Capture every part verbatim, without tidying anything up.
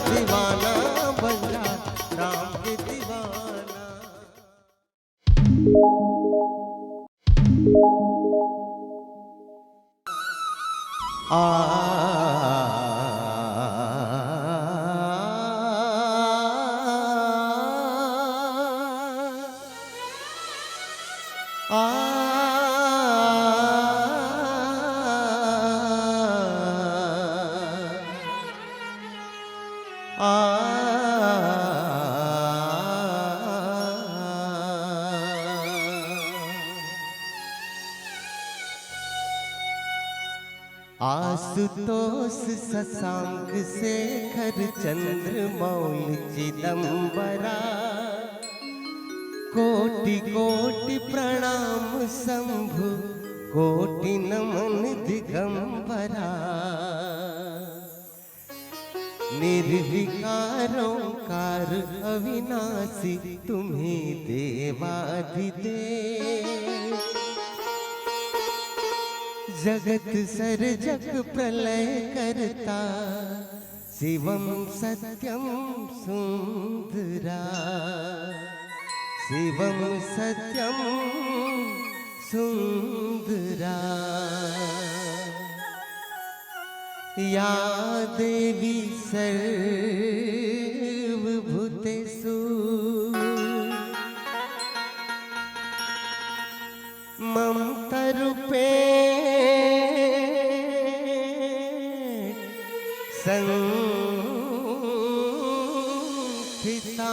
दीवाना बन जा, राम के दीवाना। आ, आ, आ। आशुतोष शशांक शेखर चंद्रमौल चिदंबरा, कोटि कोटि प्रणाम शंभु, कोटि नमन दिगंबरा। निर्विकार ओंकार अविनाशी तुम्ही देवाधिदेव। जगत सर्जक प्रलय कर्ता शिवम सत्यम सुंदरा। शिवम सत्यम सुंदरा। या देवी सर्वभूतेषु ममता रूपे संस्थिता।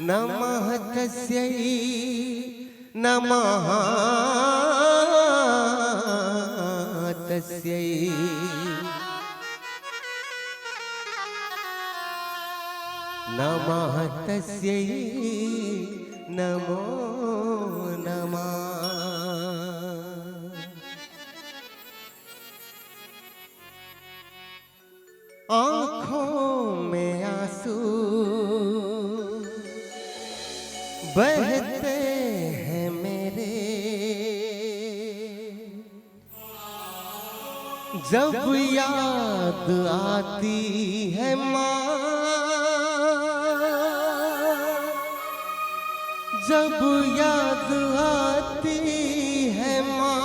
नमः तस्यै, नमः तस्यै। नमः तस्यै, नमो नमः। आंखों में आंसू बहते हैं मेरे, जब याद आती है माँ, जब याद आती है माँ,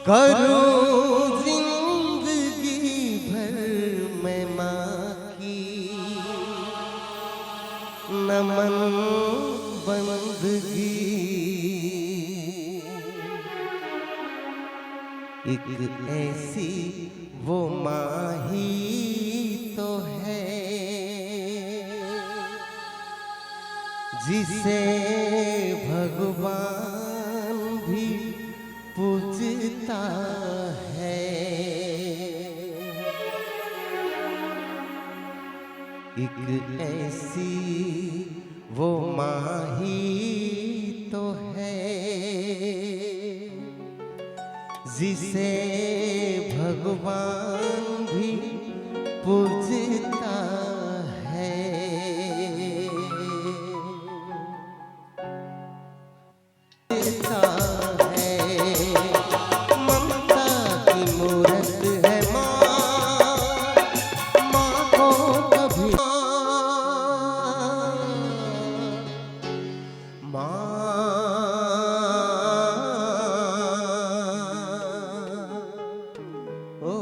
करूं जिंदगी भर मैं माँ की नमन बंदगी। एक ऐसी वो माँ ही तो है, जिसे भगवान भी पूजता है। एक ऐसी वो माँ ही तो है, जिसे भगवान भी पूजता है। है, ममता की मूरत है माँ, माँ को कभी माँ, ओ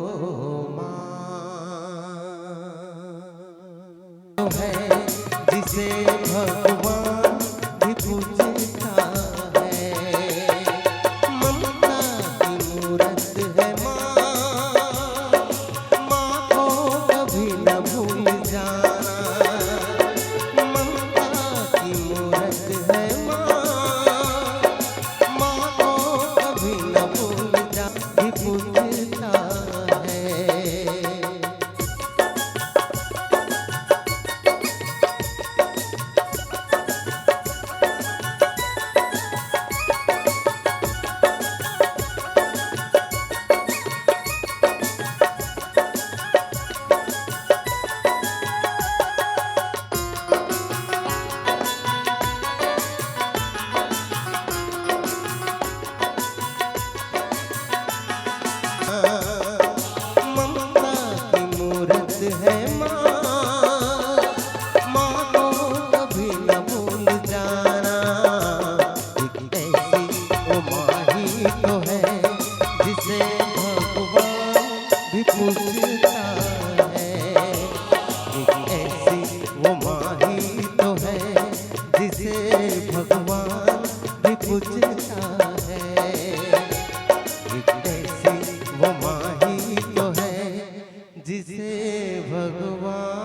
माँ। है, जिसे भगवान भी पूजता है। ममता की मूरत है माँ, माँ को कभी न भूल जाना। ममता की मूरत है माँ, माँ को कभी न भूल जा, भी पूजता है। तो है जिसे भगवान भी पूछता है। एक ऐसी वो माही तो है जिसे भगवान भी पूछता है। एक ऐसी वो माही तो है जिसे भगवान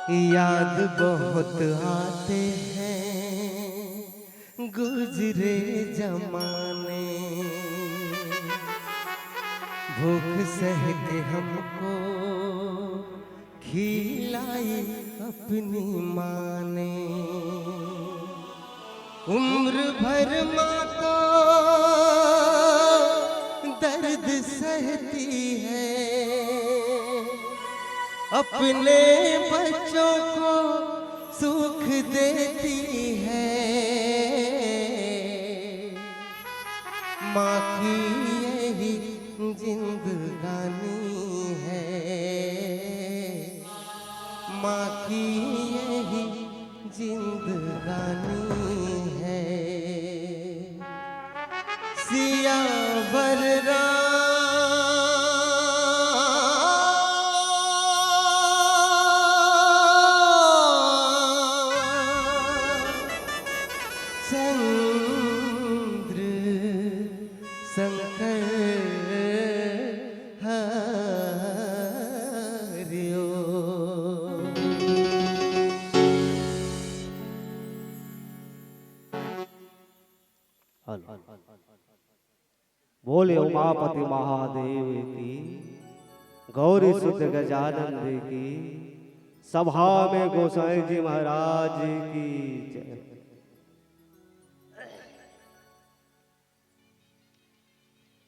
याद बहुत आते हैं गुजरे जमाने, भूख सह के हमको खिलाई अपनी माँ ने। उम्र भर माँ तो दर्द सहती है, अपने बच्चों को सुख देती है। माँ की यही जिंदगानी है, माँ की यही जिंदगानी है। सियावर राम चंद्र शंकर हरिओ। हेलो। बोले उमापति महादेव की, गौरी सुत गजानंद की, सभा में गोसाई जी महाराज की जय।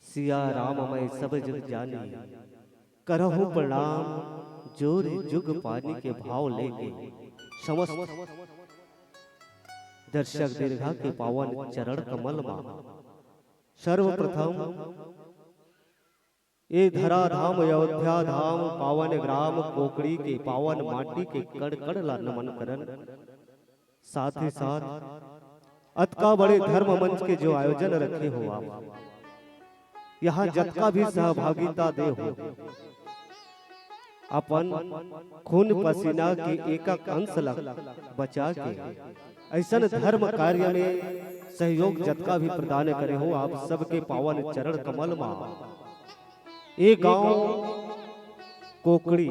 सिया राम मैं सब जग जानी, करहु प्रणाम जोर जुग पानी के भाव लेके समस्त दर्शक दीर्घा के पावन चरण कमल मा सर्वप्रथम ए धरा धाम अयोध्या धाम पावन ग्राम कोकड़ी के पावन माटी के कण कण ला नमन करन। साथ ही साथ अतका बड़े धर्म मंच के जो आयोजन रखे हो आप, यहाँ जतका भी सहभागिता दे हो, अपन खून पसीना के एक एक अंश ला बचा के ऐसन धर्म कार्य में सहयोग जतका भी प्रदान करे हो, आप सबके पावन चरण कमल मा ए गांव कोकड़ी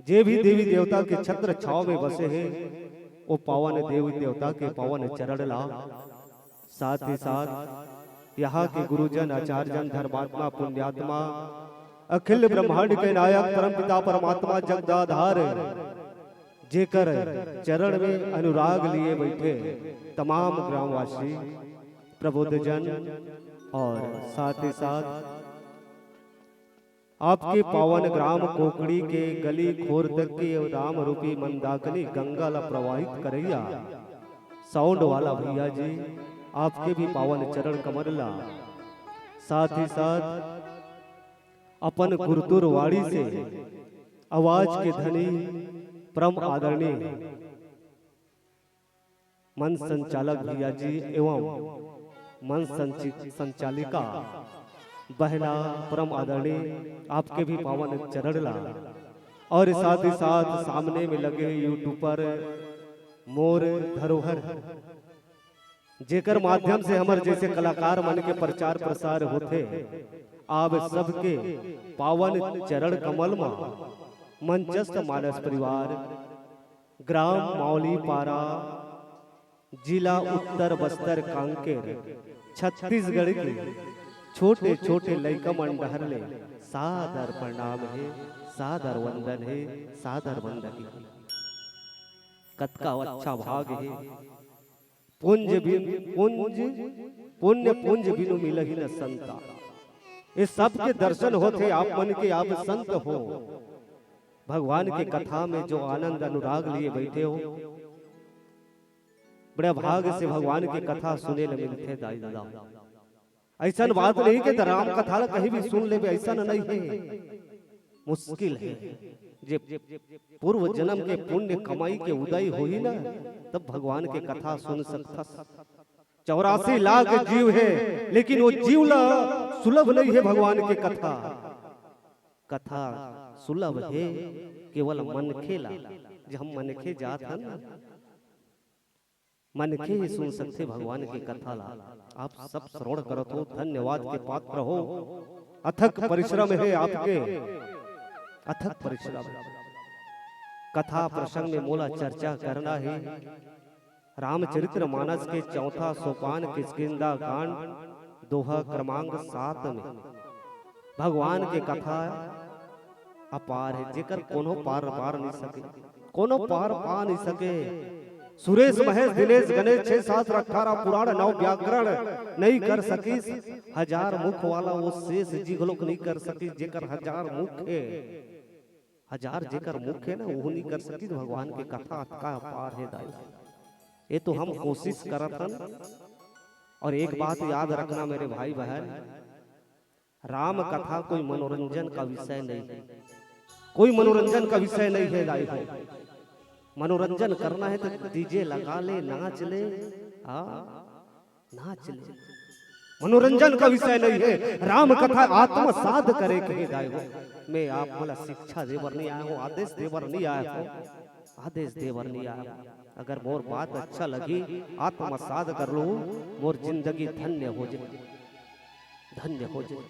जे भी देवी देवता के छत्र छाव में बसे हे, वो पावन देवी देवता के पावन चरण ला, साथ ही साथ यहाँ के गुरुजन, आचार्यजन, धर्मात्मा, पुण्यात्मा, अखिल ब्रह्मांड के नायक, परमपिता परमात्मा, जगदाधार, जेकर चरण में अनुराग लिए बैठे तमाम ग्रामवासी, प्रबुद्धजन और साथ ही साथ आपके पावन ग्राम कोकड़ी के गली खोर तक के राम रूपी मंदाकिनी गंगा ला प्रवाहित करैया साउंड वाला भैया जी, आपके भी पावन चरण कमल ला, साथ ही साथ अपन गुरतुर वाणी से आवाज के धनी परम आदरणीय मंच संचालक भैया जी एवं मंच संचि-, संचालिका बहना परम आदरणीय, आपके भी पावन चरण ला और साथ ही साथ सामने में लगे यूट्यूबर मोर धरोहर, जेकर माध्यम से हमर जैसे कलाकार मन के प्रचार प्रसार होथे, आप सबके पावन चरण कमल मा मंचस्थ मानस परिवार ग्राम मौली पारा जिला उत्तर बस्तर कांकेर छत्तीसगढ़ के छोटे छोटे लइका मन डहर ले सादर प्रणाम हे, सादर वंदन हे, सादर वंदन हे। कतका अच्छा भाग हे। पुंज बिन पुंज पुण्य पुंज बिनु मिलही न संता। ये सबके दर्शन होथे आप मन के, आप संत हो। भगवान के कथा में जो आनंद अनुराग लिए बैठे हो, बड़े भाग से भगवान के कथा सुने ले मिलथे दाई ददा। अइसन बात नहीं कि त राम कथा ला कहीं भी सुन लेबे, अइसन नहीं हे। मुश्किल हे। जे पूर्व जन्म के पुण्य कमाई के उदय होही ना, तब भगवान के कथा सुन सकथस। चौरासी लाख जीव हे, लेकिन वो जीव ला सुलभ नहीं हे भगवान के कथा। कथा सुलभ हे केवल मनखे ला। जे हम मनखे जात हन ना, मनखे ही सुन सकथे भगवान के कथा ला। आप सब श्रवण करत हो, धन्यवाद के पात्र हो। अथक परिश्रम हे आपके, अथक परिश्रम। कथा प्रसंग में मोला चर्चा करना हे। रामचरित्र मानस के चौथा सोपान किष्किंधा कांड, दोहा क्रमांक सात में भगवान के कथा अपार हे, जेकर कोनो पार पार नहीं सके, कोनो पार पा नहीं सके। सुरेश महेश दिनेश गणेश छह शास्त्र अठारह पुराण नौ व्याकरण नहीं कर सकिस, हजार मुख वाला वो शेष जी घलोक नहीं कर सकिस, जेकर हजार मुख हे। हजार जेकर मुख हे ना, वो नहीं कर सकिस। भगवान के कथा अतका अपार हे दाई। ये तो हम कोशिश करत हन। और एक बात याद रखना मेरे भाई बहन, राम कथा कोई मनोरंजन का विषय नहीं हे, कोई मनोरंजन का विषय नहीं हे दाई हो। मनोरंजन करना हे तो डीजे लगा ले, नाच ले, हाँ, नाच ले। मनोरंजन का विषय नहीं हे। राम कथा आत्मसाध करे के हे दाई हो। मैं आप मन ला शिक्षा दे बर नहीं आया हूँ, आदेश दे बर नहीं आया हूँ, आदेश दे बर नहीं आया हूँ। अगर मोर बात अच्छा लगही, आत्मसाध कर लूँ, मोर जिंदगी धन्य हो जाए, धन्य हो जाए।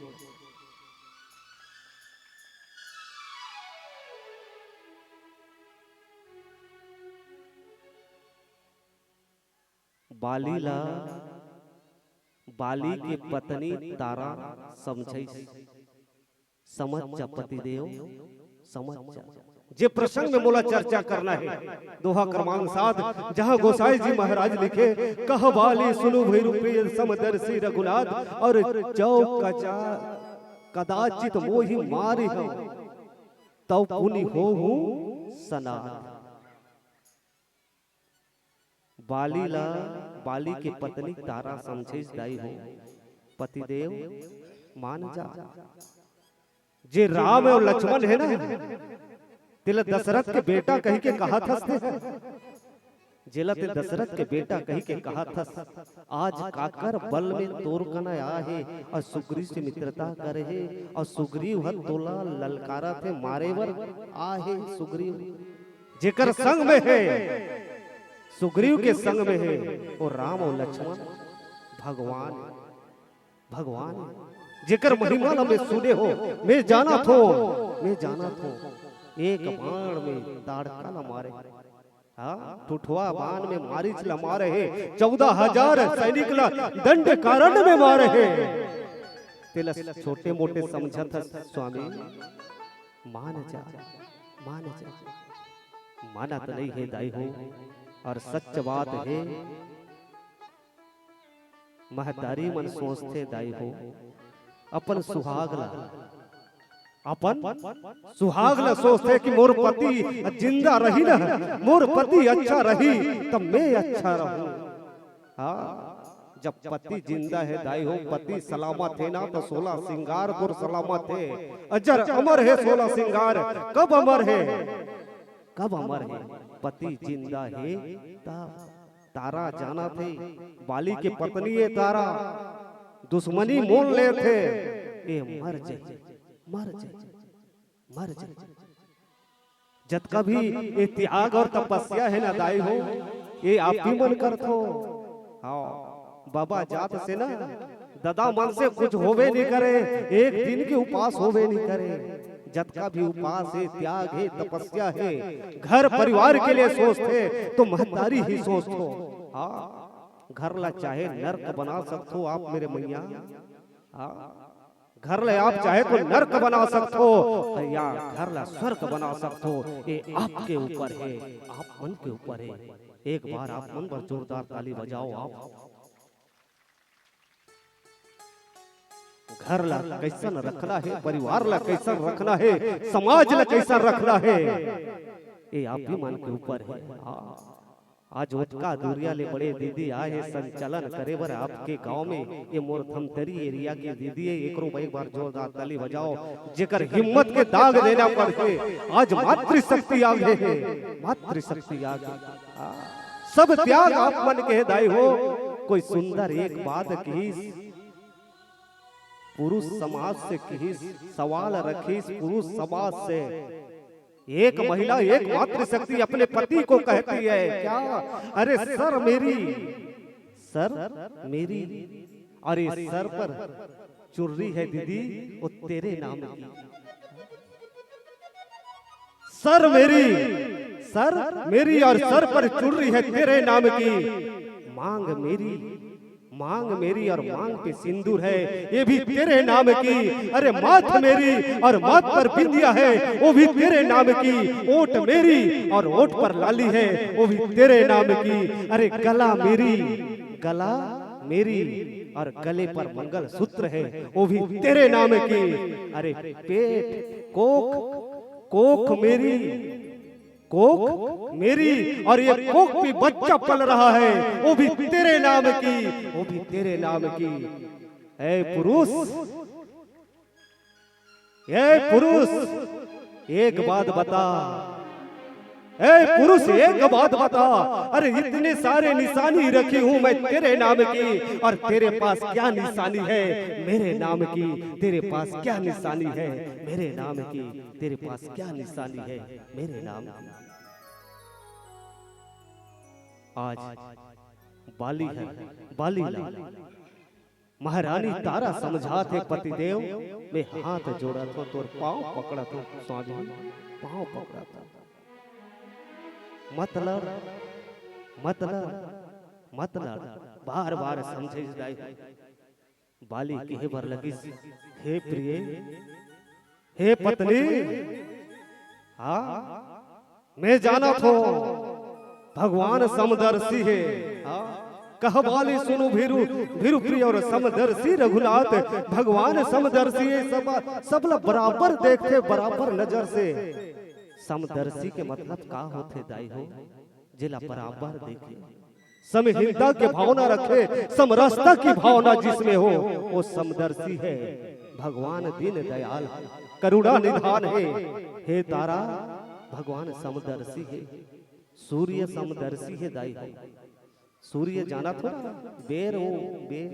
बाली ला बाली के पत्नी तारा समझाइस, समझ जा पतिदेव, समझ जा। जे प्रसंग में मोला चर्चा करना हे, दोहा क्रमांक सात, जहाँ गोसाई जी महाराज लिखे, "कह बाली सुनु भैरू प्रिय समदर्शी रघुनाथ, और जौ कचा कदाचित मोहि मारिहौ, तौ पुनि होहूँ सनाथ।" बाली ला बाली के पत्नी तारा समझाइस, दाई हो, पतिदेव मान जा। जे राम अउ लक्ष्मण हे ना, तेला दशरथ के बेटा कहि के कहत हस ते। जेला ते दशरथ के बेटा कहि के कहत हस, आज काकर बल में तोर कना आहे अउ सुग्रीव से मित्रता करे हे अउ सुग्रीव ह तोला ललकारत हे, मारे बर आहे सुग्रीव। जेकर संग में हे, सुग्रीव के संग में हे, वो राम अउ लक्ष्मण भगवान, भगवान। जेकर महिमा ला मैं सुने हो, मैं जानत हो, मैं जानत हो। एक बाण में ताड़का ला मारे, हाँ, ठुठवा बाण में मारीच ला मारे हे, चौदह हजार सैनिक ला दंड कारण्य में मारे हे। तेला छोटे मोटे समझत हस स्वामी, मान जा, मान जा। मानत नहीं हे दाई हो, अउ सच बात हे, महतारी मन सोचथे दाई हो, अपन सुहाग ला, अपन सुहाग ला सोचथे कि मोर पति जिंदा रही ना, मोर पति अच्छा रही, तब मैं अच्छा रहूं। हाँ, जब पति जिंदा हे दाई हो, पति सलामत हे ना, तो सोला सिंगार तोर सलामत हे। अजर अमर हे सोला सिंगार। कब अमर हे? कब अमर हे? पति जिंदा हे तब। तारा जानत हे, बाली के पत्नी हे तारा, दुश्मनी मोल लेथे, ए मर जाही, मर जाही, मर जाही। जतका भी ए त्याग अउ तपस्या हे ना दाई हो, ए आप ही मन करथो। हाँ, बाबा जात से ना, ददा मन से कुछ होबे नहीं करे, एक दिन के उपास होबे नहीं करे। जतका भी उपास हे, त्याग हे, तपस्या हे, घर परिवार के लिए सोचथे, तो महतारी ही सोचथो। हाँ, घर ला चाहे नरक बना सकथो आप मेरे मइया। हाँ, घर ला आप चाहे तो नरक बना सकथो, या घर ला स्वर्ग बना सकथो। ये आपके ऊपर है, आप मन के ऊपर है। एक बार आप मन बर जोरदार ताली बजाओ आप। घर ला कैसन रखना है, परिवार ला कैसन रखना है, समाज ला कैसन रखना है, ये आप ही मन के ऊपर है। हाँ। आज ओतका दूरिया ले बड़े दीदी आए हे संचालन करे बर आपके गांव में। ये मोर धमतरी एरिया के दीदी हे, एकरो बर एक बार जोरदार ताली बजाओ, जेकर हिम्मत के दाग देना पड़थे। आज मातृशक्ति आगे हे, मातृशक्ति आगे। हाँ, सब त्याग आप मन के हे दाई हो। कोई सुंदर एक बात किहिस, पुरुष समाज से किहिस, सवाल रखिस पुरुष समाज से। एक महिला, एक मातृशक्ति अपने पति को कहती है क्या? अरे सर मेरी, सर मेरी, और ये सर पर चुर्री है दीदी, वो तेरे नाम की। सर मेरी, सर मेरी और सर पर चुर्री है तेरे नाम की। मांग मेरी, मांग मेरी और मांग पे सिंदूर है, ये भी तेरे नाम की। अरे माथ मेरी और माथ पर बिंदिया है, वो भी तेरे नाम की। ओठ मेरी और ओठ पर लाली है, वो भी तेरे नाम की। अरे गला मेरी, गला मेरी और गले पर मंगल सूत्र है, वो भी तेरे नाम की। अरे पेट, कोख, कोख मेरी, कोख मेरी, और ये कोख पे बच्चा पल रहा है, वो भी तेरे नाम की, वो भी तेरे नाम की। ऐ पुरुष, ऐ पुरुष, एक बात बता, ऐ पुरुष, एक बात बता। अरे इतने सारे निशानी रखी हूं मैं तेरे नाम की, और तेरे पास क्या निशानी है मेरे नाम की? तेरे पास क्या निशानी है मेरे नाम की? तेरे पास क्या निशानी है मेरे नाम की? आज बाली है, बाली ला महारानी तारा समझात हे, पतिदेव, मैं हाथ जोड़त हूँ, तोर पाँव पकड़त हूँ, स्वामी, पाँव पकड़त हूँ। मत लड़, मत लड़, मत लड़, बार बार समझाइस दाई। बाली कहे बर लगिस, हे प्रिय, हे पत्नी, हाँ, मैं जानत हूँ, भगवान समदर्शी हे। हाँ, कह बाली सुनु भीरु, भीरु प्रिय और समदर्शी रघुनाथ, भगवान समदर्शी हे, सब, सबला बराबर देखथे, बराबर नजर से। समदर्शी के मतलब का होथे दाई हो? जेला बराबर देखे, समहीनता के भावना रखे, समरसता की भावना जिसमें हो, वो समदर्शी है। भगवान दीन दयाल, करुणा निधान है। हे तारा, भगवान समदर्शी है, सूर्य समदर्शी है दाई हो। सूर्य जानत हो ना, बेर हो, बेर।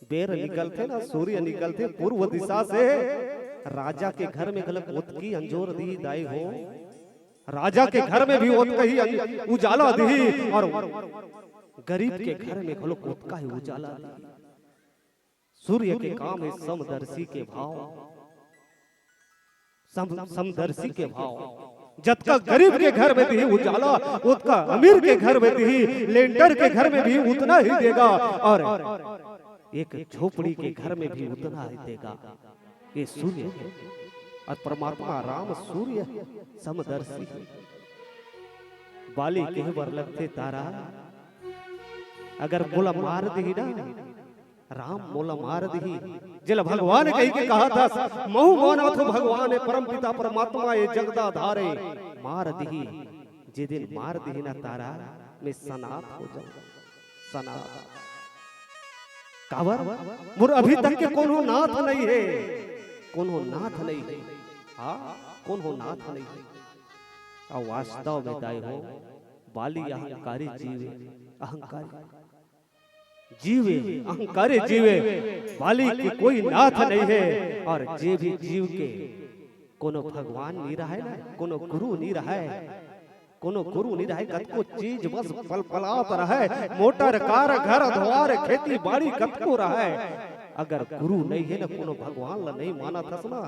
बेर निकलथे ना, सूर्य निकलथे पूर्व दिशा से, राजा के घर में घलक ओतकी अंजोर दिही दाई हो। राजा के घर में भी ओतका ही अं-, उजाला दिही और गरीब के घर में घलो ओतका ही उजाला दिही। सूर्य के काम हे समदर्शी के भाव। सम-, समदर्शी के भाव। जतका गरीब के घर में दिही उजाला, ओतका अमीर के घर में दिही, लेंटर के घर में भी उतना ही देगा, और एक झोपड़ी के घर में भी उतना ही देगा। ये सूर्य है, और परमात्मा राम सूर्य समदर्शी है। बाली कहे बर लगथे, तारा, अगर मोला मार दिही ना, राम मोला मार दिही, जेला भगवान कहि के कहत हस, महूं मानत हूं भगवान हे, परमपिता परमात्मा हे, जगदाधार हे, मार दिही। जे दिन मार दिही ना तारा, मैं सनाथ हो जाऊं, सनाथ। काबर? मोर अभी तक के कोनो नाथ नहीं हे, कोनो नाथ नहीं हे, हाँ, कोनो नाथ नहीं हे। अउ वास्तव में दाई हो, बाली अहंकारी जीव हे, अहंकारी। जीव हे, अहंकारी जीव हे, बाली के कोई नाथ नहीं हे। और जे भी जीव के कोनो भगवान नहीं रहे ना, कोनो गुरु नहीं रहे, कोनो गुरु नहीं रहे, कतको चीज बस पलपलात रहे, मोटर, कार, घर, द्वार, खेती, बाड़ी कतको रहे, अगर गुरु नहीं हे ना, कोनो भगवान ला नहीं मानत हस ना,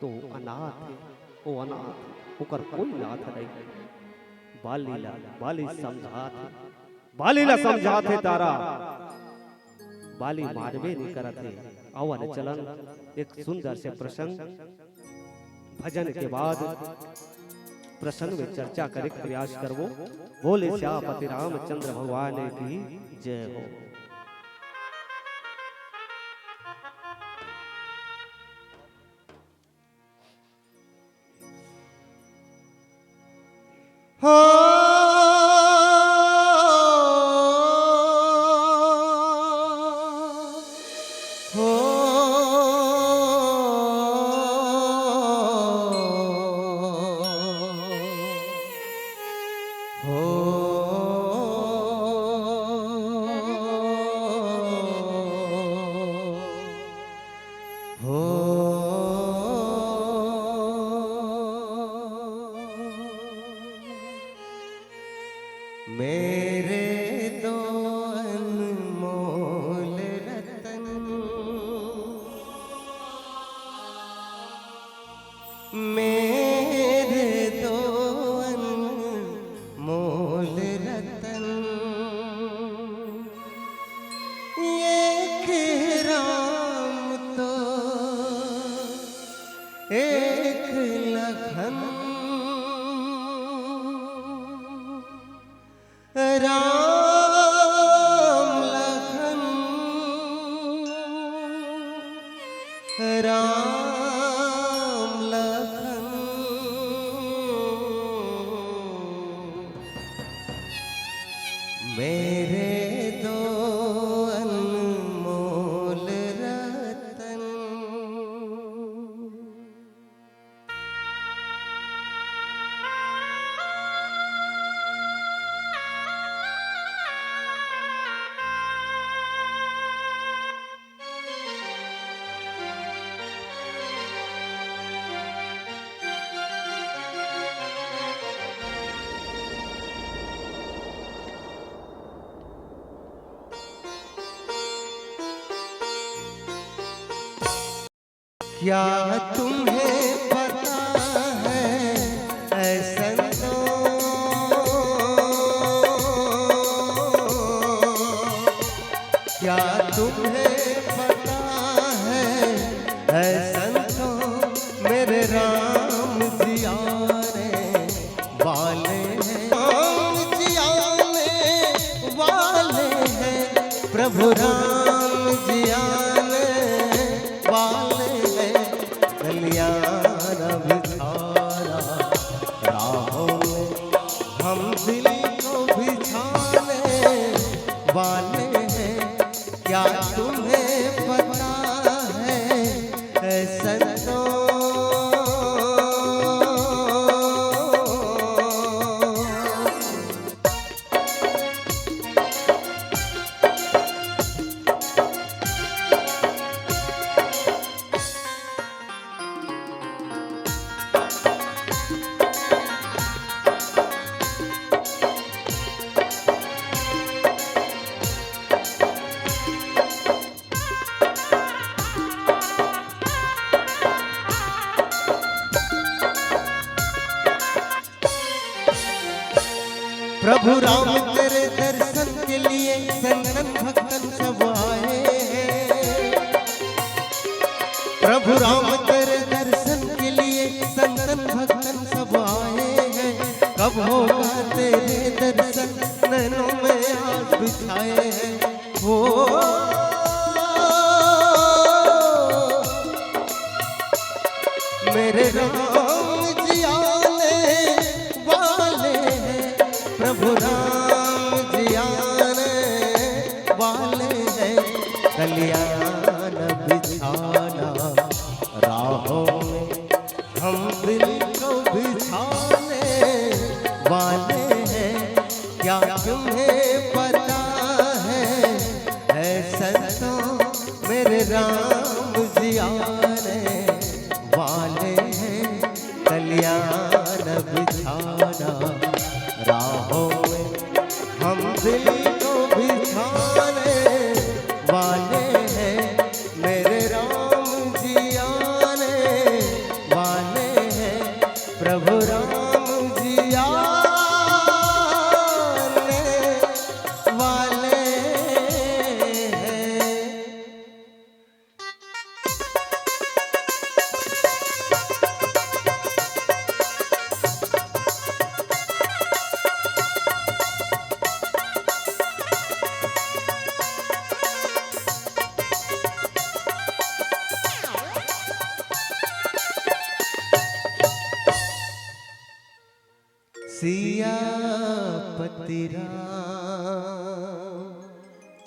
तो अनाथ हे, वो अनाथ, ओकर कोई नाथ नहीं। बाली ला, बाली समझात हे। बाली ला समझाथे तारा, बाली मानबे नइ करत हे। आवा न चलन एक सुंदर से प्रसंग, भजन के बाद प्रसंग में चर्चा करे के प्रयास करबो। बोले सियापति रामचंद्र भगवान की जय हो। हो, हो, हो। हो, मेरे दो अनमोल रतन, मेरे दो अनमोल रतन, एक राम तो एक लखन। राम लखन, राम लखन, मेरे दो अनमोल रतन। क्या तुम्हें पता है ऐ संतों, क्या तुम्हें पता है ऐ संतों, मेरे राम जी आने वाले हैं, राम जी आने वाले हैं, प्रभु राम जी आने वाले हैं। कल्याण बिछाना राहों में, हम दिल को बिछाने वाले हैं। क्या तुम्हें पता है ऐ संतों? प्रभु राम तेरे दर्शन के लिए संतन भक्तन सब आए हैं। प्रभु राम तेरे दर्शन के लिए संतन भक्तन सब आए हैं। कब होगा तेरे दर्शन, नैनों में आस बिछाए हैं। हो, मेरे राम जी आने वाले हैं, प्रभु राम जी आने वाले हैं। कल्याण बिछाना राहों में, हम दिल को बिछाने वाले हैं। क्या तुम्हें पता है ऐ संतों, मेरे राम जी आने वाले हैं। कल्याण बिछाना राहों में, हम दिल को बिछाने वाले हैं। मेरे राम जी आने वाले हैं, प्रभु राम जी आने सियापति राम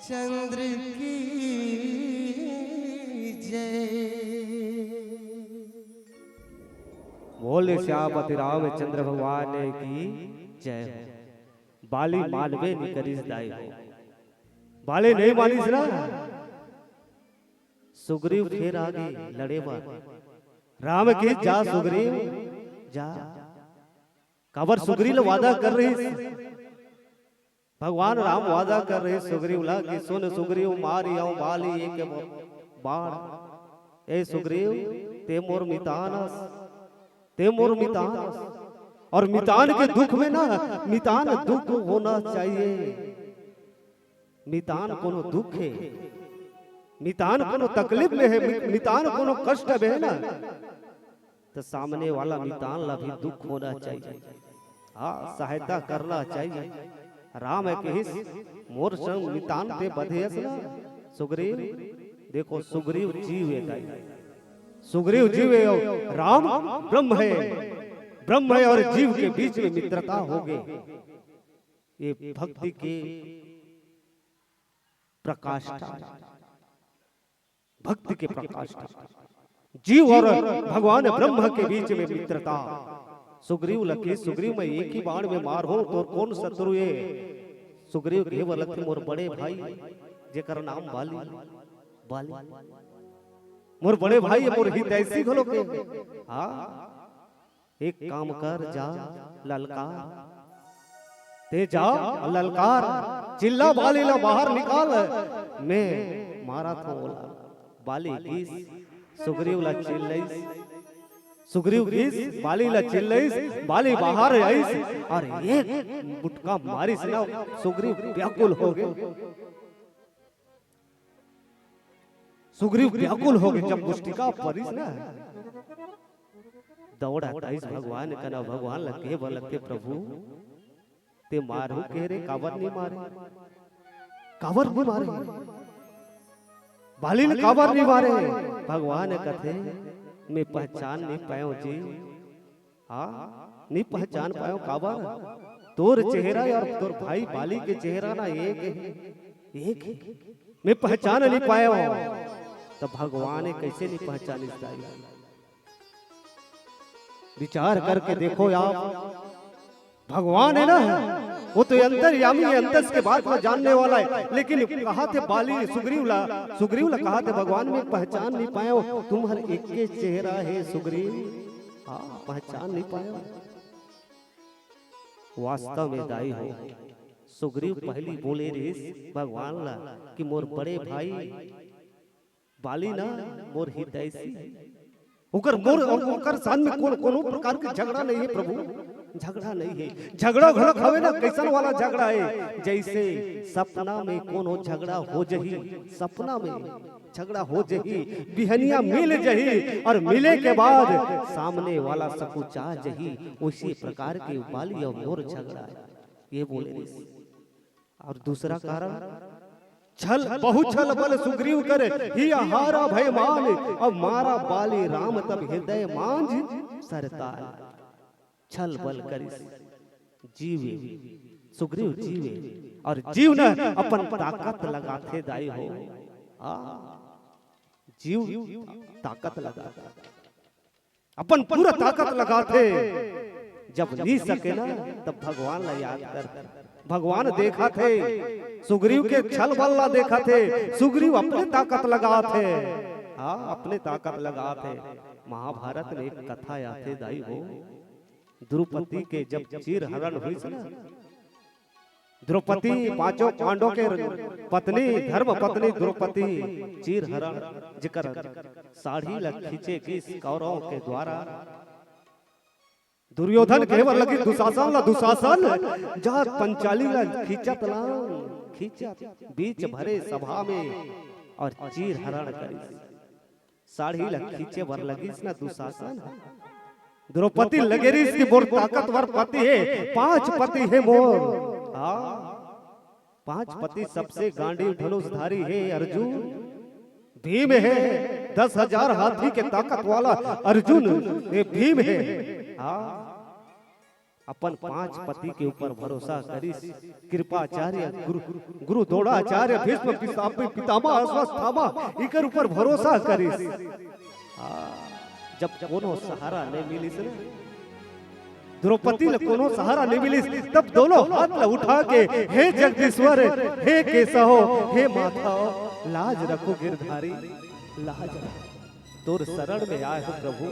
चंद्र की जय। बोले सियापति रामचंद्र भगवान की जय हो। बाली मानवे नि करिस दाई हो। बाली नहीं मानिस ना। सुग्रीव फेर आगे लड़े बर। राम की जा सुग्रीव जा। काबर सुग्रीव ल वादा कर रहिस। भगवान राम वादा कर रहिस सुग्रीव ला कि सुन सुग्रीव मारिहौं बाली एक बाण। ए सुग्रीव ते मोर मितान अस, ते मोर मितान अस। और मितान के दुख में ना, मितान दुख होना चाहिए। मितान कोनो दुख हे, मितान कोनो तकलीफ में हे, मि-, मितान कोनो कष्ट में हे ना, त सामने वाला मितान ला भी दुख होना चाहिए। हाँ, सहायता करना चाहिए। राम हे कहिस, मोर संग मितान ते बधे अस ना, सुग्रीव। देखो, सुग्रीव जीव हे दाई, सुग्रीव जीव हे, और राम ब्रह्म हे, ब्रह्म हे और जीव के बीच में मित्रता हो गई। ये भक्ति के प्रकाष्ठा, भक्ति के प्रकाष्ठा। जीव और भगवान ब्रह्म के बीच में मित्रता। सुग्रीव ल कहिस, सुग्रीव, मैं एक ही बाण में मारहूं, तोर कौन शत्रु हे? सुग्रीव कहे बर लगथे, मोर बड़े भाई, जेकर नाम बाली, बाली। मोर बड़े भाई, मोर हितैषी घलो के। हाँ, एक काम कर, जा ललकार, ते जा ललकार, चिल्ला बाली ला बाहर निकाल, मैं मारत हौं ओला। बाली गिस, सुग्रीव ला चिल्लइस, सुग्रीव गिस, बाली ला चिल्लइस, बाली बाहर आइस और एक मुटका मारिस ना, सुग्रीव व्याकुल हो गे। सुग्रीव व्याकुल हो गे, जब मुष्टिका परिस ना, दौड़त आइस भगवान कना, भगवान ल कहे बर लगथे, प्रभु, ते मारहू कहे रे, काबर नि मारे, काबर नि मारे, बाली ल काबर नि मारे? भगवान कथे, मैं पहचान नि पाएंव जी, हाँ, नि पहचान पाएंव। काबर? तोर चेहरा और तोर भाई बाली के चेहरा ना एक हे, एक हे। मैं पहचान नि पाएंव। त भगवान कइसे नि पहचानिस दाई? विचार करके देखो आप, भगवान हे ना, वो तो अंतर्यामी हे, अंतस के बात ला जानने वाला हे, लेकिन कहाथे बाली, सुग्रीव ला, सुग्रीव ला कहाथे भगवान, मैं पहचान नि पाएंव, तुम्हर एके चेहरा हे सुग्रीव। हाँ, पहचान नि पाएंव। वास्तव में दाई हो, सुग्रीव पहिली बोले रिहिस भगवान ला कि मोर बड़े भाई बाली ना मोर हितैषी हे। ओकर मोर, ओकर संग में कोनो, कोनो प्रकार के झगड़ा नइ हे प्रभु, झगड़ा नइ हे। झगड़ा घलोक हवे ना, कइसन वाला झगड़ा हे? जइसे सपना में कोनो झगड़ा हो जही, सपना में झगड़ा हो जही, बिहनिया मिल जही और मिले के बाद सामने वाला सकुचा जही, उसी प्रकार के बाली और मोर झगड़ा हे, ये बोले रिहिस। और दूसरा कारण, छल, बहु छल बल सुग्रीव करे, हिय हारा भय मान, अब मारा बाली राम तब हृदय मांझ सरताल। छल बल करिस, जीवे, सुग्रीव जीवे, और जीव न अपन ताकत लगाथे दाई हो। हाँ, जीव ताकत लगाथे, अपन पूरा ताकत लगाथे। जब नि सके ना, तब भगवान ला याद करथे। भगवान देखथे, सुग्रीव के छल बल ला देखथे, सुग्रीव अपने ताकत लगाथे। हाँ, अपने ताकत लगाथे। महाभारत में एक कथा आथे दाई हो, द्रौपदी के जब चीर हरण होइस ना, द्रौपदी, पांचों पांडव के पत्नी, धर्म पत्नी द्रौपदी, चीर हरण, जेकर साड़ी ला खींचे गिस कौरव के द्वारा। दुर्योधन कहे बर लगिस दुशासन ला, दुशासन, जा पंचाली ला खींचत ला, खींचत, बीच भरे सभा में और चीर हरण करिस। साड़ी ला खींचे बर लगिस ना दुशासन ह। द्रौपदी लगे रिहिस कि मोर ताकतवर पति हे, पांच पति हे मोर। हाँ, पांच पति, सबसे गांडीव धनुषधारी हे अर्जुन, भीम हे, दस हजार हाथी के ताकत वाला अर्जुन, ये भीम हे। हाँ, अपन पांच पति के ऊपर भरोसा करिस। कृपाचार्य गुरु, गुरु द्रोणाचार्य, भीष्म पिता-, पितामह अश्वत्थामा, इकर ऊपर भरोसा करिस। हाँ, जब कोनो सहारा नहीं मिलिस ना, द्रौपदी ल कोनो सहारा नहीं मिलिस, तब दोनों हाथ ल उठा के, "हे जगदीश्वर, हे केशव, हे माधव, लाज रखो गिरधारी, लाज रखो। तोर शरण में आए हो प्रभु,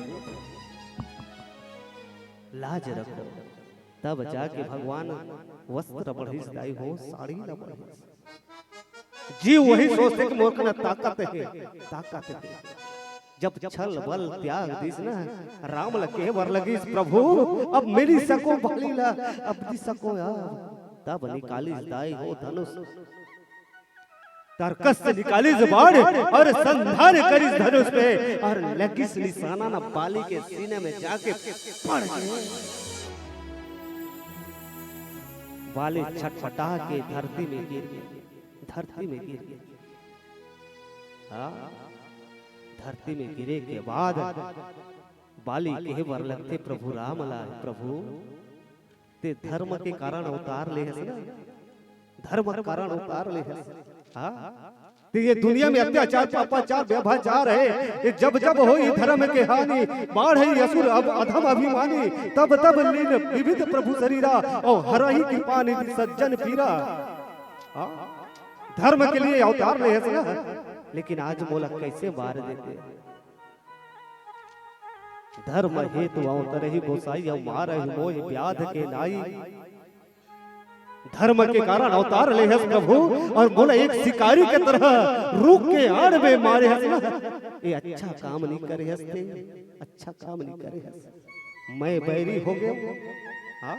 लाज रखो।" तब जाके भगवान वस्त्र बढ़िस दाई हो, साड़ी ल बढ़िस। जीव वही सोचथे कि मोर कना ताकत हे, ताकत हे। जब छल बल त्याग दिस ना, राम ल कहे बर लगिस, "प्रभु, अब मिली सको बाली ला, अब दि सको अब।" तब निकालिस दाई हो धनुष, तरकस से निकालिस बाण और संधार करिस धनुष पे और लगिस निशाना ना बाली के सीने में जाके पड़ गए। बाली छटपटा के धरती में गिर गए, धरती में गिर गए। हाँ, धरती में गिरे के बाद बाली कहे बर लगथे प्रभु राम ला, "प्रभु, ते धर्म के कारण अवतार ले हस ना, धर्म के कारण अवतार ले हस।" हाँ, ते ये दुनिया में अत्याचार, पापाचार, व्यभिचार हे, ये जब जब होई धर्म के हानि, बाढ़ई असुर अब अधम अभिमानी, तब तब लीन विविध प्रभु शरीरा, और हरहि कृपा निधि सज्जन पीरा। हाँ, धर्म के लिए अवतार ले हस ना, लेकिन आज मोला कैसे मार देते। धर्म हेतु अवतरही गोसाई, अउ मारही मोहि व्याध के नाई। धर्म के कारण अवतार ले हस प्रभु, और मोला एक शिकारी के तरह रूख के आड़ में मारे हस ना। ये अच्छा काम नहीं करे हस ते, अच्छा काम नहीं करे हस। मैं बैरी हो गयो। हाँ?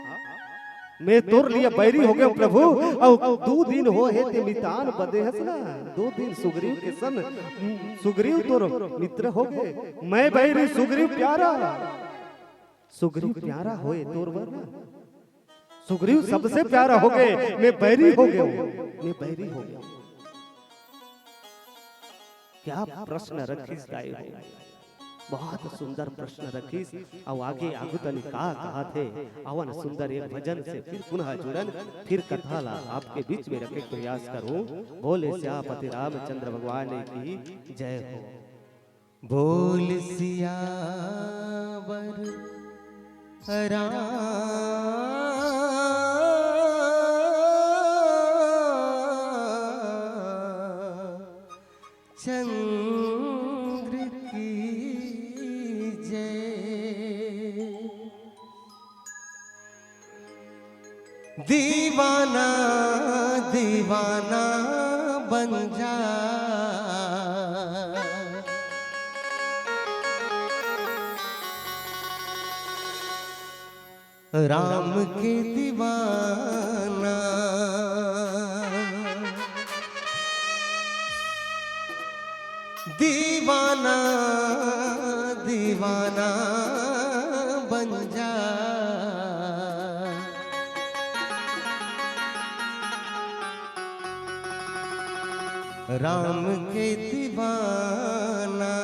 मैं तोर लिए बैरी हो गयो प्रभु, अउ दू दिन हो हे ते मितान बदे हस ना, दू दिन सुग्रीव के सन, सुग्रीव तोर मित्र हो गए, मैं बैरी सुग्रीव प्यारा, सुग्रीव प्यारा होए तोर बर ना, सुग्रीव सबसे प्यारा हो गए, मैं बैरी हो गयो, मैं बैरी हो गयो। क्या प्रश्न रखिस दाई हो? बहुत सुंदर प्रश्न रखिस। अउ आगे आगू तनी का कहत हे, अवन सुंदर एक भजन से फिर पुनः जुड़न, फिर कथा ला आपके बीच में रखे के प्रयास करूं। बोले सियापति रामचंद्र भगवान की जय हो। बोल सियावर राम चंद्र की जय। दीवाना दीवाना बन जा। राम के दीवाना। दीवाना दीवाना बन जा। राम के दीवाना।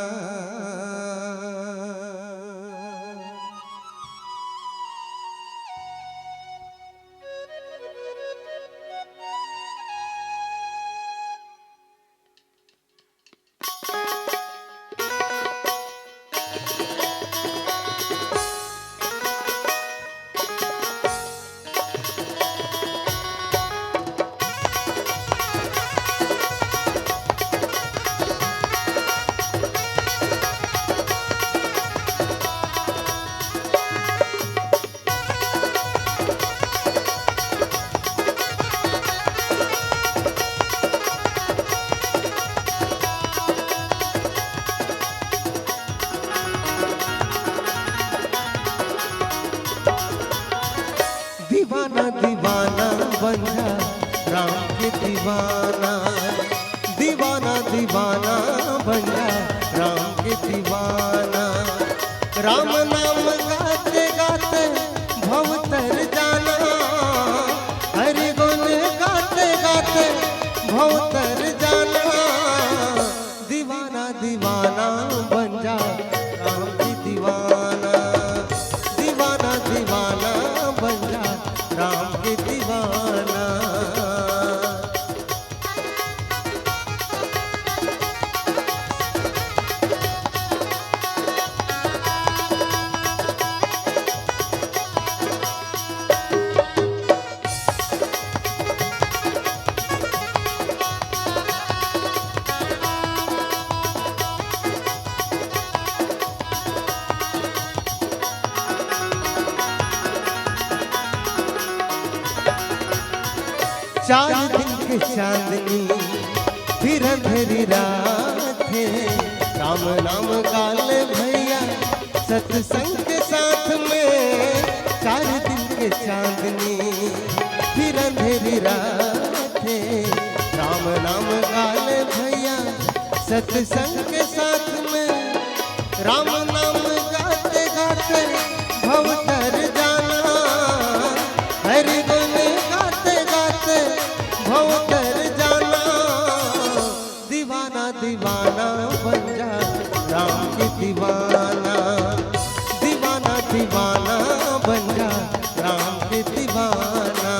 दीवाना दीवाना बन जा राम के दीवाना। दीवाना दीवाना बन जा राम के दीवाना। राम नाम गाते गाते भव तर जाना। हरि गुण गाते गाते भव तर जाना। दीवाना दीवाना बन जा राम की दीवाना। दीवाना दीवाना बन जा। चार दिन के चांदनी, फिर अंधेरी रात है। राम नाम गाले भैया, सत्संग के साथ में। चार दिन के चांदनी, फिर अंधेरी रात है। राम नाम गाले भैया, सत्संग के साथ में। राम नाम गाते गाते भव तर जाना, हरि गुण गाते गाते भव तर जाना। दीवाना दीवाना बन जा राम के दीवाना, दीवाना दीवाना बन जा राम के दीवाना।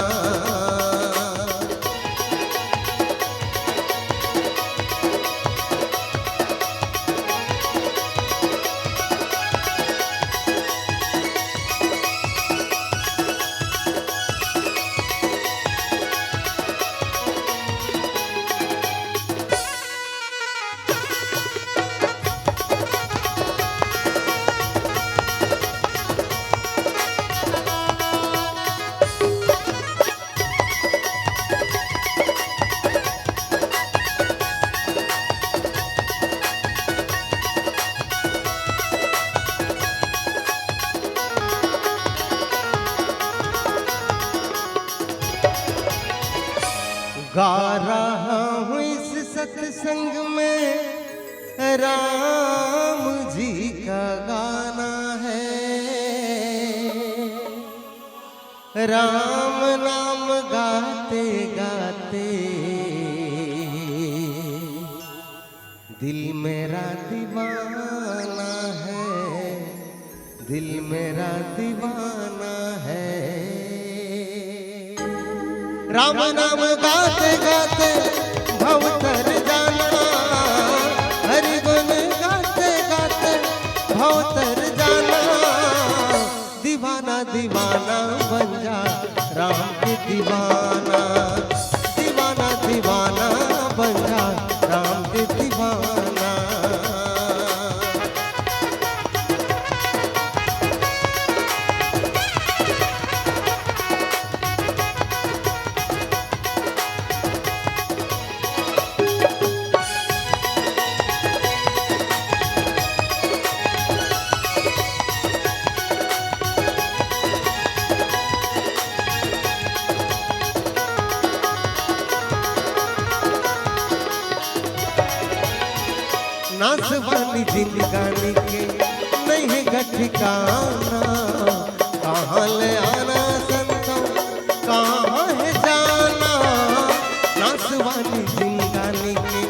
गा रहा हूँ इस सत्संग में राम जी का गाना है। राम नाम गाते गाते दिल मेरा दीवाना है, दिल मेरा दीवाना है। राम नाम गाते गाते भव तर जाना, हरि गुण गाते गाते भव तर जाना। दीवाना दीवाना बन जा राम के दीवाना, दीवाना दीवाना बन जा राम के दीवाना। नासवानी जिंदगानी के नहीं है ग ठिकाना, कहाँ ले आना संतों, कहाँ है जाना। नासवानी जिंदगानी के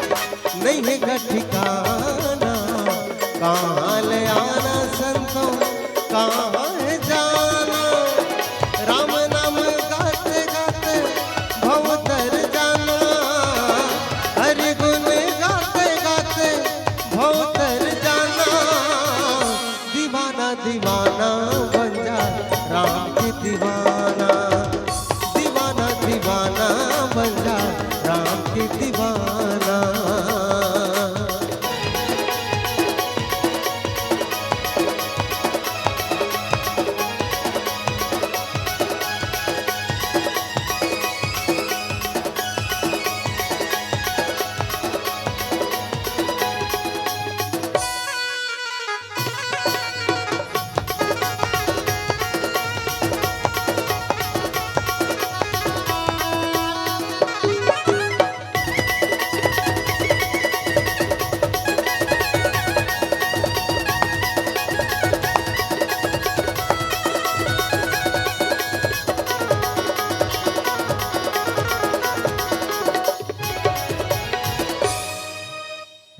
नहीं है ग ठिकाना, कहाँ ले आना संतों, कहाँ है जाना। राम नाम गाते गाते भव तर जाना, हरि गुण गाते गाते भव तर जाना। दीवाना दीवाना बन जा राम के दीवाना, दीवाना दीवाना बन जा राम के दीवाना।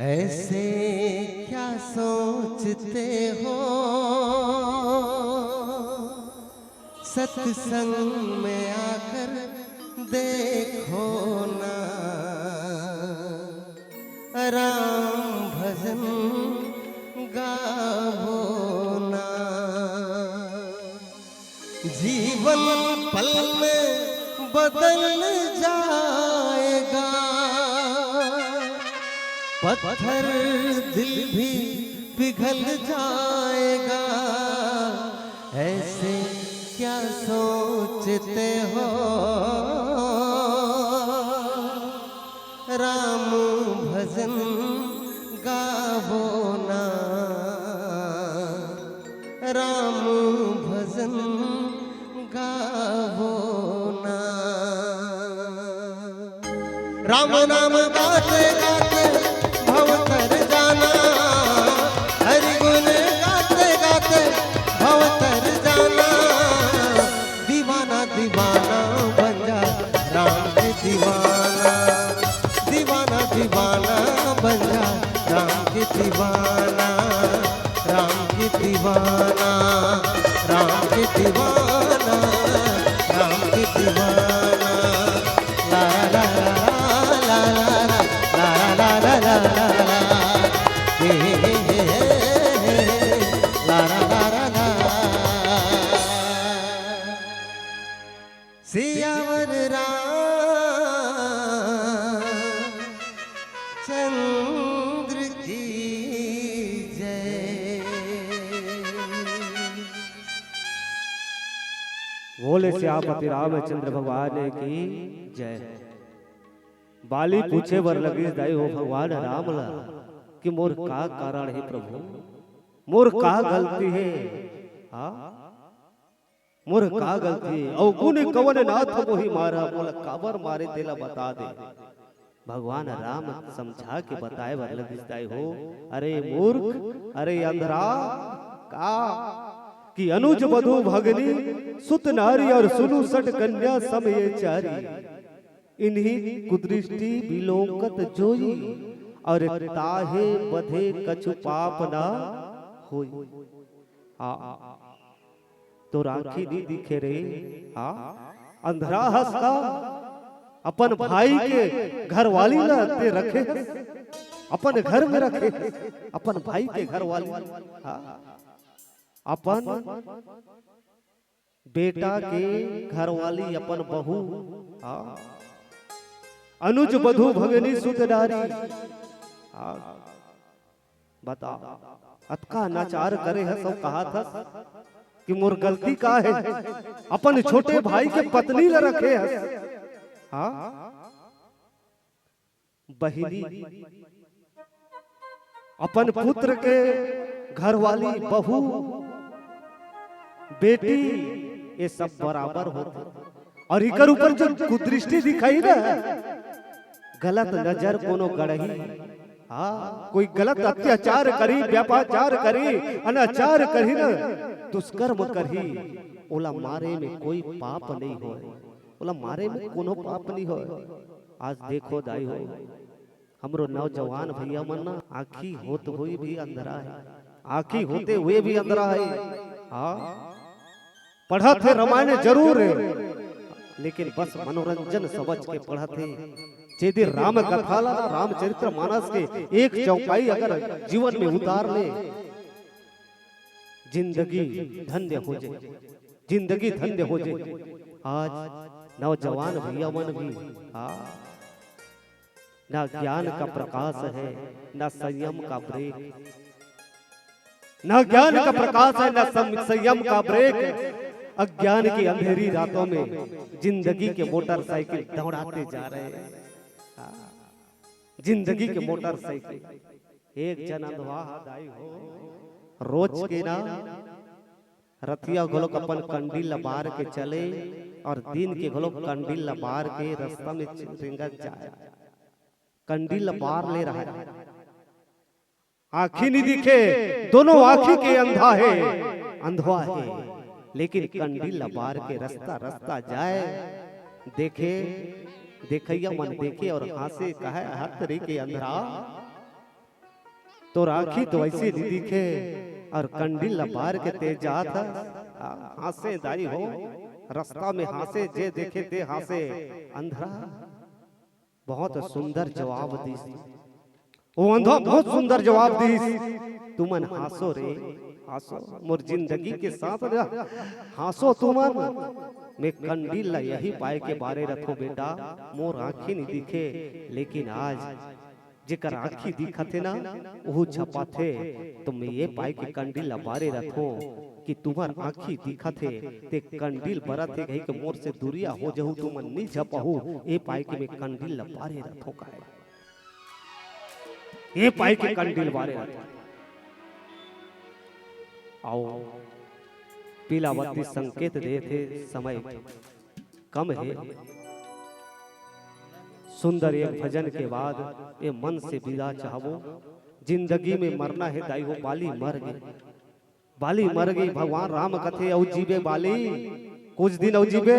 ऐसे क्या सोचते हो, सत्संग में आकर देखो ना, राम भजन गावो ना। जीवन पल में बदल जाएगा, पत्थर दिल भी पिघल जाएगा। ऐसे क्या सोचते हो, राम भजन गावो ना, राम भजन गावो ना। राम नाम गात गात भव तर जाना, हरि गुण गात गात भव तर जाना। दीवाना दीवाना बन जा राम के दीवाना, दीवाना दीवाना बन जा राम के दीवाना, राम के दीवाना, राम के दीवाना, राम के दीवाना। ला ला ला ला ला ला ला ला ला ला ला ला ला। हे हे हे हे हे हे। ला ला ला ला ला। सियावर रामचंद्र की जय। बोले सियापति रामचंद्र भगवान की जय। बाली पूछे बर लगिस दाई हो भगवान राम ला कि मोर का कारण हे प्रभु, मोर का गलती हे? हाँ, मोर का गलती हे? अवगुण कवन नाथ मोहि मारह, मोला काबर मारे तेला बता दे। भगवान राम समझा के बताए बर लगिस दाई हो, अरे मूर्ख, अरे अंधरा, का कि अनुज वधु भगनी सुत नारी और सुनु सठ कन्या सम ये चारी, इन्हीं कुदृष्टि बिलोकत जोई, और ताहे बधे कछु पाप ना होई। हाँ, तोर आँखी नी दिखे रे। हाँ, अंधरा हस का? अपन भाई के घरवाली ला ते रखे हस, अपन घर में रखे हस, अपन भाई के घरवाली। हाँ, अपन बेटा के घरवाली, अपन बहू। हाँ, अनुज वधु भगनी सुत नारी। हाँ, बता, अतका अनाचार करे हस अउ कहत हस कि मोर गलती का हे? अपन छोटे भाई के पत्नी ल रखे हस। हाँ, बहिनी, अपन पुत्र के घरवाली, बहू, बेटी, ये सब बराबर होथे। और इकर ऊपर जो कुदृष्टि दिखाही ना, गलत नजर कोनो गड़ही, हाँ, कोई गलत अत्याचार करही, व्यापाचार करही, अनाचार करही ना, दुष्कर्म करही, ओला मारे में कोई पाप नहीं होय, ओला मारे में कोनो पाप नहीं होय। आज देखो दाई हो, हमरो नौजवान भैया मन ना, आँखी होत हुए भी अंधरा हे, आँखी होते हुए भी अंधरा हे। हाँ, पढ़त हे, रामायण जरूर हे, लेकिन बस मनोरंजन समझ के पढ़त हे। जेदे राम कथा ला, रामचरित्र मानस के एक चौपाई अगर जीवन में उतार ले, जिंदगी धन्य हो जाए, जिंदगी धन्य हो जाए। आज नौजवान भैया मन भी, हाँ, ना ज्ञान का प्रकाश है, ना संयम का ब्रेक। ना ज्ञान का प्रकाश है, ना सं-, संयम का ब्रेक। अज्ञान की अंधेरी रातों में जिंदगी के मोटरसाइकिल दौड़ाते जा रहे हैं। हाँ, जिंदगी के मोटरसाइकिल। एक जन अंधवा हा दाई हो, रोज के ना रतिया घलोक अपन कंडील ला बार के चले और दिन के घलोक कंडील ला बार के रास्ता में च-, रेंगत जाए। कंडील ला बार ले रहा है, आँखी नहीं दिखे, दोनों आँखी के अंधा है, अंधवा है, लेकिन कंडील ला बार के रास्ता रास्ता जाए। देखे, देखैया मन देखे और हाँसे, कहे, "हत रे के अंधरा, तोर आँखी तो ऐसे नहीं दिखे और कंडील ला बार के तेज जात ह।" आ, हाँसे दाई हो, रास्ता में हाँसे, जे देखे ते हाँसे। अंधरा बहुत सुंदर जवाब दिस। वो अंधवा बहुत सुंदर जवाब दिस, "तुमन हाँसो रे, हाँसो, मोर जिंदगी के साथ रह, हाँसो तुमन। मैं कंडील ला यही पाए के बारे रथों बेटा, मोर आँखी नहीं दिखे, लेकिन आज जेकर आँखी दिखत हे ना, ओहू झपाथे। तो मैं ये पाए के कंडील ला बारे रथों कि तुम्हर आँखी दिखत हे, ते कंडील बरत हे कहि के मोर से दूरिया हो जहू, तुमन नी झपहू, ये पाए के मैं कंडील ला बारे रथों," कहे। ए पाई के कंडील बारे रथे। अउ पीला बत्ती संकेत देथे समय कम हे। सुंदर एक भजन के बाद ए मन से विदा चाहबो। जिंदगी में मरना हे दाई हो, बाली मर गे, बाली मर गे। भगवान राम कथे, "अउ जीबे बाली, कुछ दिन अउ जीबे?"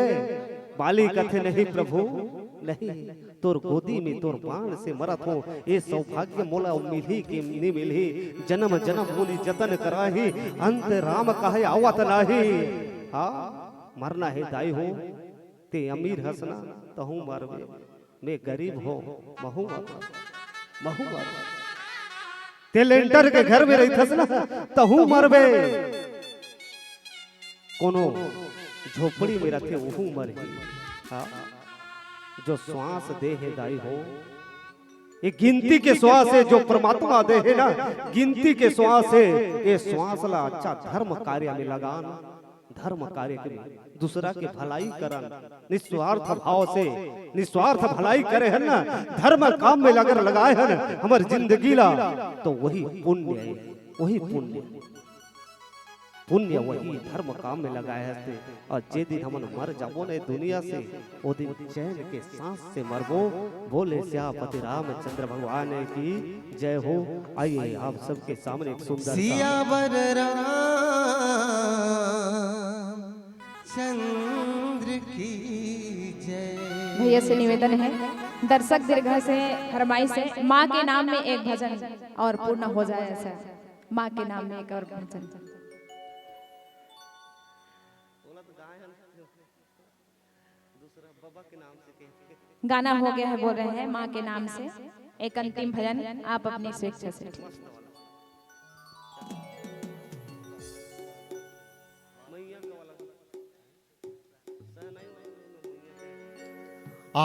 बाली कथे, "नहीं प्रभु, नहीं, तोर गोदी में तोर बाण से मरत हो, ए सौभाग्य मोला मिलही कि नी मिलही, जन्म जन्म मुनि जतन कराही, अंत राम कहे आवत नाही।" हाँ, मरना हे दाई हो, ते अमीर हस ना, तहूँ मरबे, मैं गरीब हो, महूँ मरबे, महूँ मरबे। ते लेंटर के घर में रहिथस ना, तहूँ मरबे। कोनो झोपड़ी में रथे, ओहू मरही। हाँ, जो श्वास दे हे दाई हो, ये गिनती के श्वास हे जो परमात्मा दे हे ना, गिनती के श्वास हे, ये श्वास ला अच्छा धर्म कार्य में लगान, धर्म कार्य के में दूसरा के भलाई करन, निस्वार्थ भाव से, निस्वार्थ भलाई करे हन ना, धर्म काम में अगर लगाए हन हमर जिंदगी ला, तो वही पुण्य हे, वही पुण्य। पुण्य वही धर्म काम में लगाए हस ते। अउ जे दिन हमन मर जाबो न ए दुनिया से, ओ दिन चैन के सांस से मरबो। बोले सियापति रामचंद्र भगवान की जय हो। आइए, आप सबके सामने एक सुंदर सा सियावर राम चंद्र की जय। भैया से निवेदन है, दर्शक दीर्घा से फरमाइश है, माँ के नाम में एक भजन और पूर्ण हो जाए ऐसा। माँ के नाम में एक और भजन। गाना हो गया है, बोल रहे हैं माँ के नाम से। एक अंतिम भजन आप अपनी स्वेच्छा से, ठीक। आ,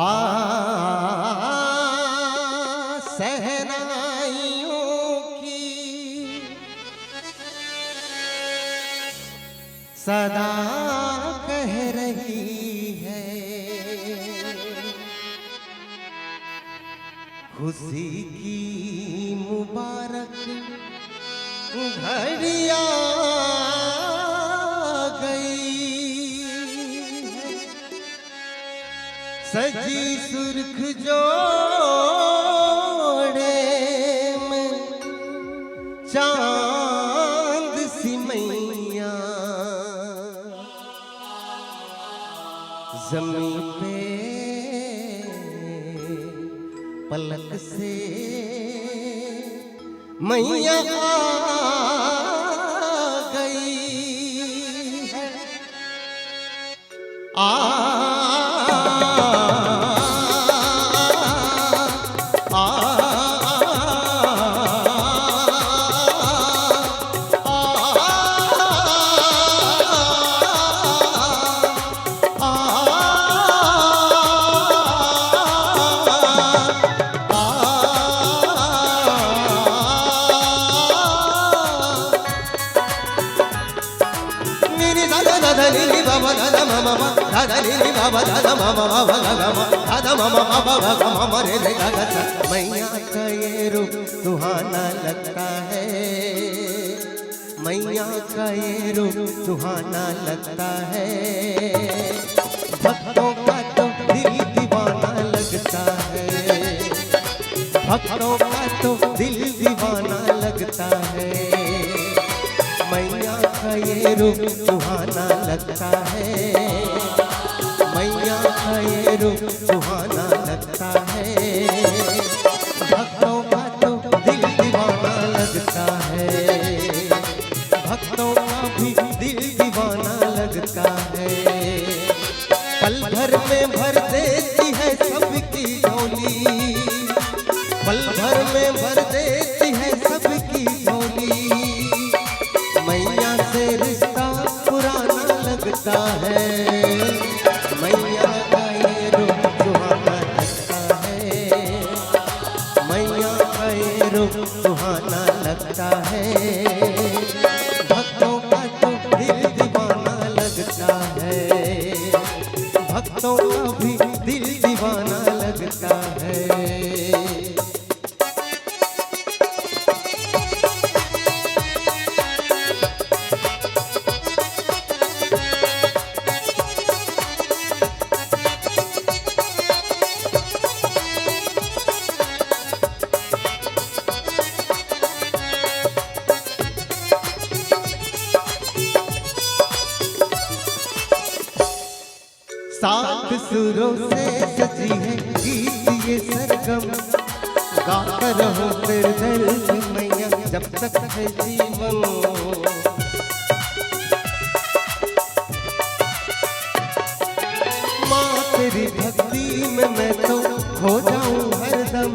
शहनाइयों की सदा कह रही है, खुशी की मुबारक घड़ी आ गई है। सजी सुर्ख जोड़े में चांद सी मैया, जमीन पे पलक से मैया आ गई है। आ, आ, आ, नीनी दा दा दा दा नीनी बाबा दा दा मा मा मा, दा दा नीनी बाबा दा दा मा मा मा मा गा गा मा, दा दा मा मा मा मा गा गा मा मा रे रे गा गा सा। मैया का ये रूप सुहाना लगता है, मैया का ये रूप सुहाना लगता है। भक्तों का तो दिल दीवाना लगता है, भक्तों का तो दिल दीवाना लगता है। मैया का ये रूप सुहाना लगता है, मैया का ये रूप सुहाना लगता है। भक्तों का तो दिल दीवाना लगता है, भक्तों का भी दिल दीवाना लगता है। पल भर में भर देती है सबकी झोली, पल भर में भर देती है सबकी झोली। मैया से रिश्ता पुराना लगता है, मैया का ये रूप सुहाना लगता है, मैया का ये रूप सुहाना लगता है। भक्तों का तो दिल दीवाना लगता है, भक्तों का भी दिल दीवाना लगता है। सुरों से सजी है गीत ये सरगम, गाता रहो सिरदर्द मैया जब तक है जीवन। माँ तेरी भक्ति में मैं तो खो जाऊं हरदम,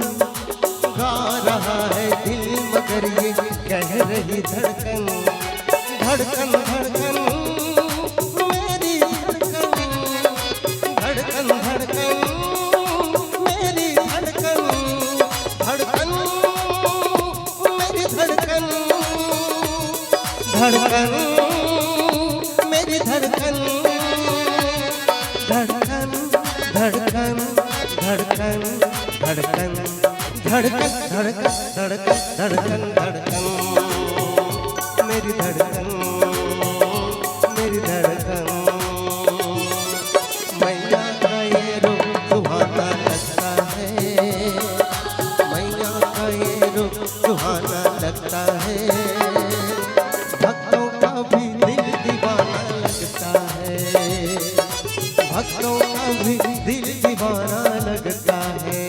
गा रहा है दिल मगर ये कह रही धड़कन, धड़कन धड़कन मेरी धड़कन, धड़कन धड़कन मेरी धड़कन, धड़कन मेरी धड़कन, धड़कन मेरी धड़कन, धड़कन धड़कन धड़कन धड़कन धड़कन धड़कन धड़कन धड़कन धड़कन मेरी धड़कन, मेरी धड़कन। मैया का ये रूप सुहाना लगता है, मैया का ये रूप सुहाना लगता है, भक्तों का भी दिल दीवाना लगता है, भक्तों का भी दिल दीवाना लगता है।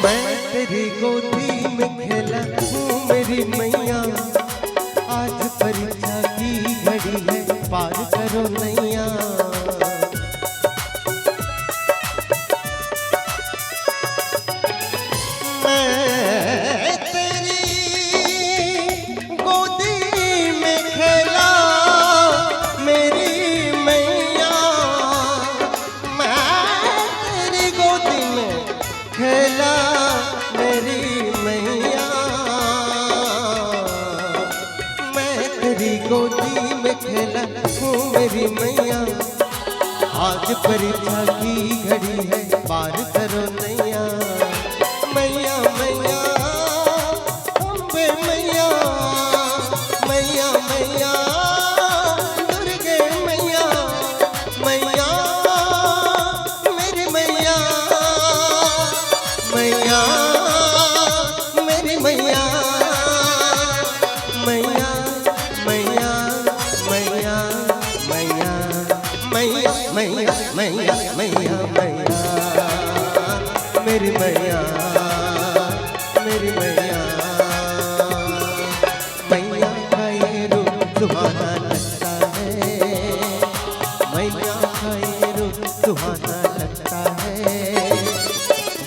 मैं तेरी गोदी में खेला हूँ मेरी मैया, आज परीक्षा की घड़ी है, पार करो नैया। मैं तेरी गोदी में खेला मेरी मैया, मैं तेरी गोदी में खेला मेरी मैया, मैं तेरी गोदी में खेला हूँ मेरी मैया। आज परीक्षा की घड़ी है, पार करो नैया। मैया, मैया, अम्बे मैया, मैया, मैया, दुर्गे मैया, मैया, मेरी मैया, मैया, मेरी मैया, मैया, मैया, मैया, मैया, मैया, मैया, मैया, मैया, मैया, मेरी मैया, मेरी मैया। मैया का ये रूप सुहाना लगता है, मैया का ये रूप सुहाना लगता है।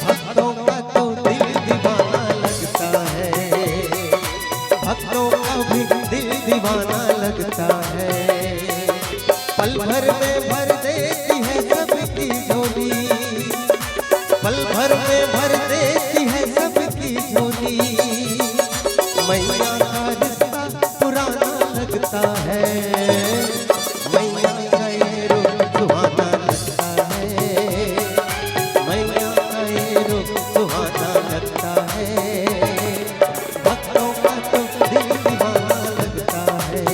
भक्तों का तो दिल दीवाना लगता है, भक्तों का भी दिल दीवाना लगता है। पल भर में भर देती है सबकी झोली, पल भर में भर देती है सबकी झोली। मैया का रिश्ता पुराना लगता है, मैया का ये रूप सुहाना लगता है, मैया का ये रूप सुहाना लगता है। भक्तों का तो दिल दीवाना लगता है,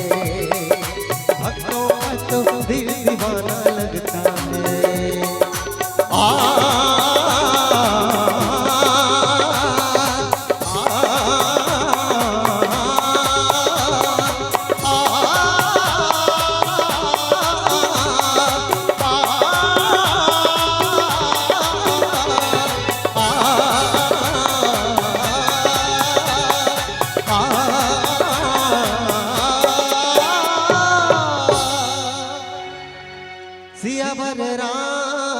भक्तों का तो दिल दीवाना लगता है। आ, आ, आ, आ, आ, सियावर रामचंद्र